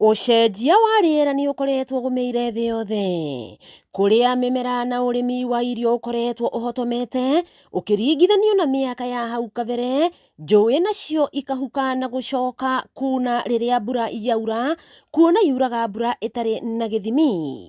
Ũcenjia wa rĩera nĩ ũkoretwo ũgũmĩire thĩ yothe, kũrĩa mĩmera na ũrĩmi wa irio ũkoretwo ũhotomete ũkĩringithanio na mĩaka ya hau kabere, njũĩ nacio ikahuka na gũcoka kuna rĩrĩa mbura yaura, kuona yuraga mbura ĩtarĩ na gĩthimi.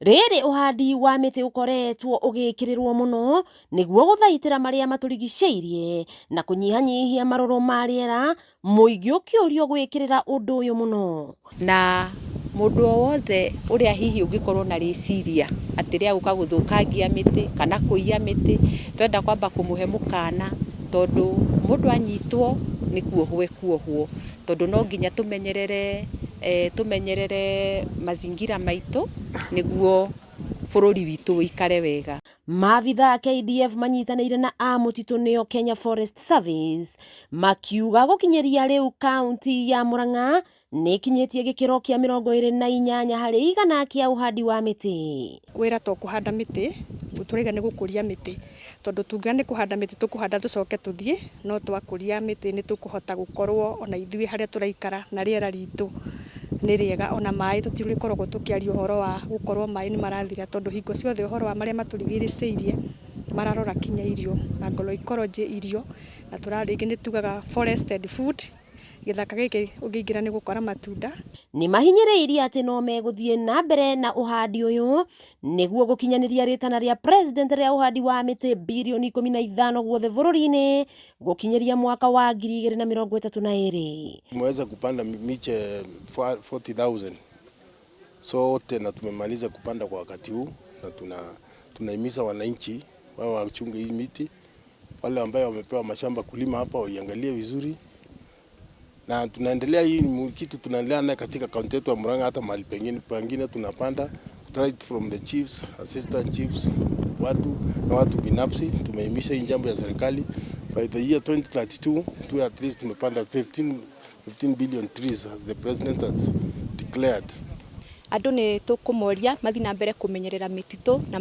Rĩrĩ ũhandi wa mĩtĩ ũkoretwo ũgĩkĩrĩrwo mũno nĩguo gũthaitĩra marĩa matũrigicĩirie na kũnyihanyihia marũrũ ma rĩera, mũingĩ ũkĩũrio gwĩkĩrĩra ũndũ ũyũ mũno. Na mũndũ o wothe ũrĩa hihi ũngĩkorwo na rĩciria atĩ rĩa gũka gũthũkangia mĩtĩ kana kũiya mĩtĩ, tũrenda kwamba kũmũhe mũkana tondũ mũndũ anyitwo nĩ kuohwo ekuohwo, tondũ no nginya tũmenyerere tũmenyerere mazingira maitũ nĩguo bũrũri witũ ũikare wega. Maabitha a KDF manyitanĩire na a mũtitũ nĩo Kenya Forest Service makiuga gũkinyĩria rĩu kaunti ya Murang'a nĩĩkinyĩtie gĩkĩro kĩa 28% kĩa ũhandi wa mĩtĩ. Wĩra to kũhanda mĩtĩ, tũraiga nĩ gũkũria mĩtĩ, tondũ tungiuga nĩ kũhanda mĩtĩ tũkũhanda tũcoke tũthiĩ, no twakũria mĩtĩ nĩ tũkũhota gũkorwo ona ithuĩ harĩa tũraikara na rĩera ritũ nĩ rĩega, ona maĩ tũtirĩkoragwo tũkĩaria ũhoro wa gũkorwo maĩ nĩ marathira, tondũ hingo ciothe ũhoro wa marĩa matũrigicĩirie mararora kinya irio, agroecology irio, na rĩngĩ nĩ tugaga forested food, gĩthaka gĩkĩ ũngĩingĩra nĩ ũgũkora matunda. Nĩ mahinyĩrĩirie atĩ no megũthiĩ na mbere na ũhandi ũyũ nĩguo gũkinyanĩria rĩtana rĩa president rĩa ũhandi wa mĩtĩ birioni 15 guothe bũrũri-inĩ gũkinyĩria mwaka wa 2032. Tumeweza kupanda miche 40,000 sote na tumemaliza kupanda kwa wakati huu, na tunahimiza wananchi wao wachunge hii miti. Wale ambayo wamepewa mashamba kulima hapa waiangalie vizuri, na tunaendelea hii kitu tunaendelea naye katika kaunti yetu ya Murang'a, hata mahali pengine pengine tunapanda right from the chiefs, assistant chiefs, watu na watu binafsi. Tumehimiza hii jambo ya serikali by the year 2032 tu at least tumepanda 15 billion trees as the president has declared. Andũ nĩ tũkũmoria mathiĩ na mbere kũmenyerera mĩtitũ na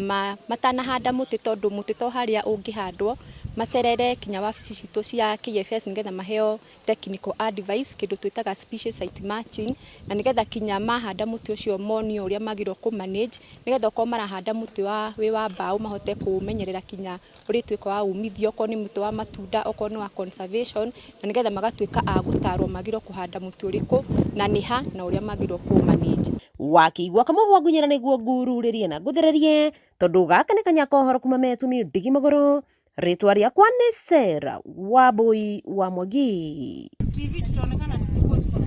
matanahanda mũtĩ, tondũ mũtĩ to harĩa ũngĩhandwo, macerere kinya wabici citũ cia KFS nĩgetha maheo technical advice, kĩndũ twĩtaga species site matching, na nĩgetha kinya mahanda mũtĩ ũcio monio ũrĩa magĩrĩirwo kũ manage, nĩgetha okorwo marahanda mũtĩ wa wĩ wa mbaũ mahote kũũmenyerera kinya ũrĩtuĩka wa umithio, okorwo nĩ mũtĩ wa matunda, okorwo nĩ wa conservation, na nĩgetha magatuĩka a gũtarwo magĩrĩirwo kũhanda mũtĩ ũrĩkũ na nĩ ha na ũrĩa magĩrĩirwo kũ manage. Wakĩigua kamũhwa ngunyĩra nĩguo ngururĩrie na ngũthererie, tondũ gaka nĩ kanya ka ũhoro kuma metumi ndigi magũrũ. Rĩtwa rĩakwa nĩ Sarah Wambui wa Mwangi. TV tutaonekana tulikuwa tuko na